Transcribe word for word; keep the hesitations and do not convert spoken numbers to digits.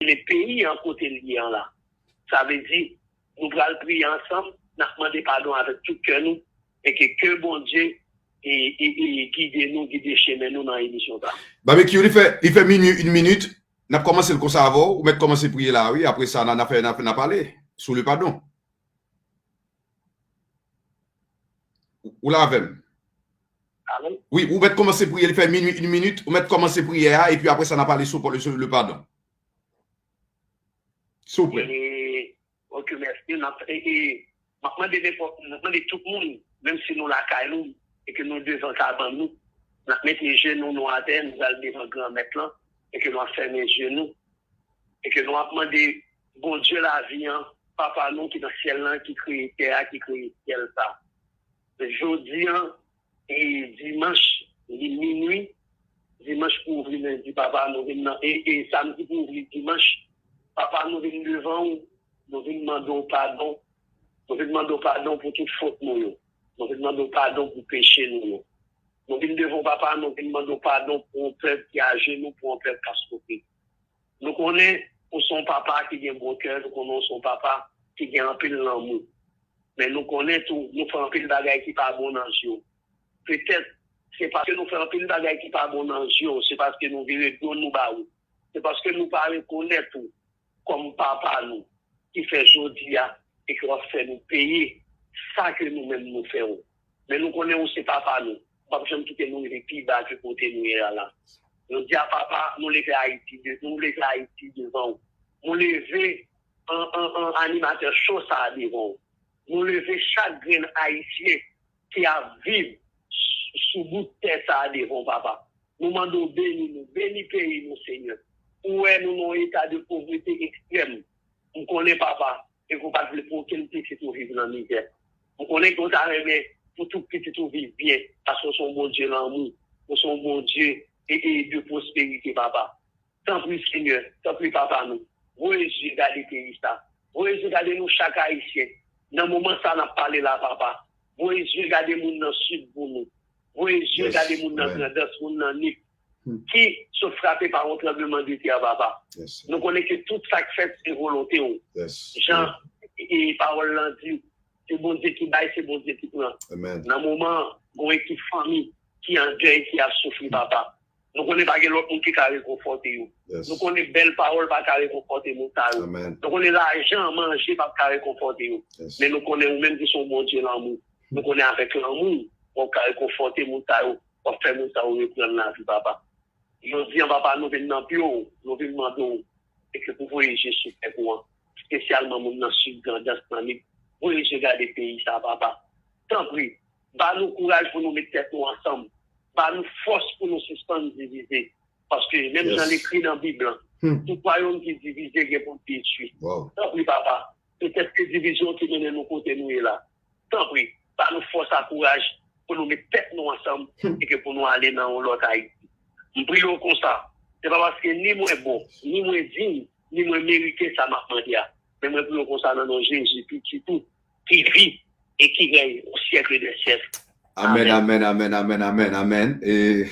rele peyi an kote l ye an la. Sa vle di, nou pral priye ansanm, n ap mande padon avèk tout kè nou, e ke, ke Bondye e, e, e gide nou, gide chemen nou nan emisyon sa. Babekyou, li fè, li fè minui, yon minit. N ap kòmanse l konsa avè w. Ou mèt kòmanse priye la, wi. Apre sa, n a, n a fè, n a, n a pale sou le padon. Ou, ou la avè m? Alo? Wi, ou mèt kòmanse priye. Li fè minui, yon minit. Ou mèt kòmanse priyè a, epi apre sa, n a pale sou, sou le padon. Souple. E, ok, mèsi. N ap, e, e, m ap mande nenpòt, m ap mande tout moun, menm si nou lakay nou, e ke nou devan kabann nou, n ap mete jenou nou atè, nou pral devan Granmèt lan, e ke nou ap fèmen je nou, e ke nou ap mande Bondye lavi an, Papa nou ki nan syèl lan, ki kreye tè a, ki kreye syèl sa. Jodi an, e dimanch, li minui, dimanch pou ouvri lendi, Papa, nou vin nan, e, e samdi pou ouvri dimanch, Papa, nou vin devan w, nou vin mande w padon, nou vin mande w padon pou tout fot nou yo, nou vin mande w padon pou peche nou yo. Nou vin devan w, Papa, nou vin mande w padon pou yon pèp ki ajenou, pou yon pèp k ap soufri. Nou konnen ou se yon papa ki gen bon kè, nou konnen ou se yon papa ki gen anpil lanmou. Men nou konnen tou, nou fè anpil bagay ki pa bon nan je w. Petèt, se paske nou fè anpil bagay ki pa bon nan je w, se paske nou vire do nou ba ou. Se paske nou pa rekonèt ou kòm papa nou, ki fè jodi a, e ke w ap fè nou peye sa ke nou menm nou fè w. Men nou konnen ou se papa nou. Ou p ap janm kite nou rive pi ba ke kote nou ye a la. Jodi a, papa, nou leve Ayiti de, nou leve Ayiti devan w. Nou leve an, an, an animatè cho sa a devan w. Nou leve chak grenn Ayisyen ki ap viv s-, sou bout tè sa a devan w, papa. Nou mande w beni nou, beni peyi nou, Senyè. Ou wè nou nan yon eta de povrete ekstrèm. M konnen, papa, e ke w pa t vle pou okenn pitit ou viv nan mizè. M konnen ke w ta renmen pou tout pitit ou viv byen, paske w se yon Bondye lanmou, w se yon Bondye e, e de pwosperite, papa. Tanpri, Senyè, tanpri, Papa nou, voye je gade peyi sa. Voye je gade nou chak Ayisyen. Nan moman sa n ap pale la, Papa, voye je gade moun nan Sid pou nou. Voye je gade moun nan Grandans, moun nan Nip, ki sot frape pa yon tranblemanntè, Papa. Nou konnen ke tout sa k fèt se volonte w. Jan e pawòl lan di, se Bondye ki bay, se Bondye ki pran. Nan moman an, gon ekip fanmi ki an dèy, ki ap soufri, Papa. Nou konnen pa gen lòt moun ki ka rekonfòte yo. Nou konnen bèl pawòl pa ka rekonfòte moun sa yo. Nou konnen lajan, manje p ap ka rekonfòte yo. Men nou konnen ou menm ki se yon Bondye lanmou. Nou konnen avèk lanmou, w ap ka rekonfòte moun sa yo, w ap fè moun sa yo reprann lavi, Papa. Jodi an, Papa, nou vin nan pye w, nou vin mande w, e ke pou voye je sou pèp ou an, espesyalman moun nan Sid, Grandans, nan Nip, voye je gade peyi sa, Papa. Tanpri, ba nou kouraj pou nou met tèt nou ansanm. Ba nou fòs pou nou sispann divize. Paske, menm jan l ekri nan Bib lan, tout wayòm ki divize gen pou l detwi. Tanpri, Papa, petèt se divizyon ki mennen nou kote nou ye la. Tanpri, ba nou fòs ak kouraj pou nou met tèt nou ansanm e ke pou nou ale nan yon lòt Ayiti. M priye w konsa, se pa paske ni mwen bon, ni mwen diy, ni mwen merite sa m ap mande a. Men mwen priye w konsa nan non Jezi, Pitit ou, ki viv e ki rèy o syèk dè syèk. Amèn, amèn, amèn, amèn, amèn, amèn. E